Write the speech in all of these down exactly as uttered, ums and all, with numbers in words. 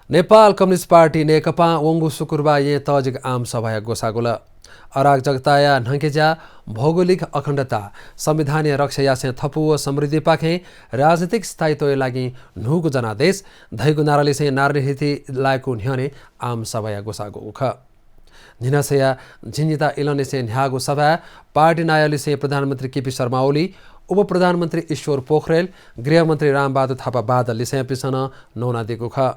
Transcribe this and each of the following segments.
Nepal communist party नेकपां वंगु शुक्रबार येँ तःजिक आम सभाया ग्वसाः ग्वल। अराजकताया न्हंकेज्या, भौगोलिक अखण्डता, संविधानया रक्षा यासें थपु व समृद्धिपाखें राजनीतिक स्थायित्वया लागि न्हूगु जनादेश धइगु नारालिसें नारायण हिति लायेकु न्ह्यःने आम सभाया ग्वसाः ग्वःगु खः। न्हिनसया झिंनिता इलंनिसें न्ह्याःगु सभाय् पार्टी नायःलिसें प्रधानमन्त्री केपी शर्मा ओली, उपप्रधानमन्त्री ईश्वर पोखरेल, गृहमन्त्री रामबहादुर थापा बादललिसें पिसं नं नवानादीगु खः।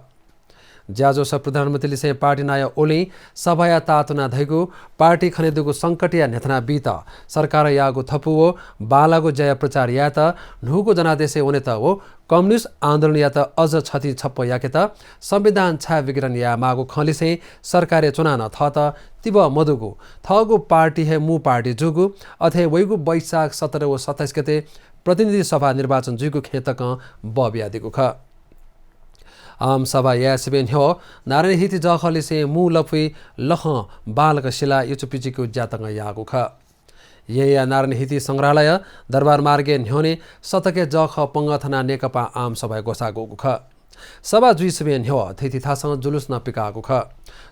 ज्याझ्वलय् प्रधानमन्त्रीलिसें पार्टी नायः ओलीं सभाया ताःतुना धइगु पार्टी खनेदुगु संकटया न्ह्यथना बीत सरकारं याःगु थपु व बांलाःगु ज्याया प्रचार यायेत न्हूगु जनादेशय् वनेत व कम्युनिस्ट आन्दोलनयात अझ छतिं छप्पँ याकेत संविधान छाय् विघटन यायेमाःगु खँलिसें सरकारय् च्वनाः नं थःत तिबः मदुगु, थःगु पार्टी हे मू पार्टी जूगु, अथे वइगु वैशाख सत्र व सत्ताइस गते प्रतिनिधि सभा निर्वाचन जुइगु खँय् तकं बः बियादीगु खः। आम सभा याये सिबें न्ह्यः नारायण हिति जःखःलिसें मू लँपुइ लखं बांलाक सिलाः यचुपिचुयागु ज्या तकं याःगु खः। येँया नारायण हिति संग्रहालय दरबार मार्गया न्ह्यःने सतकया जःखः पंगः थनाः नेकपां आम सभाया ग्वसाः ग्वःगु खः। सभा जुइ सिबें न्ह्यः थीथी थासं जुलुस नं पिकाःगु खः।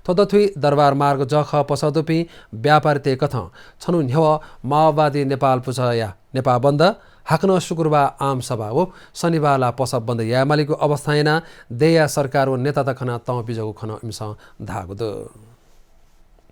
थ्व दथुइ दरबार मार्ग जःखः पसः दुपिं व्यापारीतय् कथं छन्हु न्ह्यः माओवादी नेपाल पुचःया नेपाः बन्द, हाकनं शुक्रबार आम सभा व शनिबार ला पसः बन्द यायेमालीगु अवस्थां यानाः देय्‌या सरकार व नेतात खनाः तं बिज्याःगु खँ नं इमिसं धाःगु दु।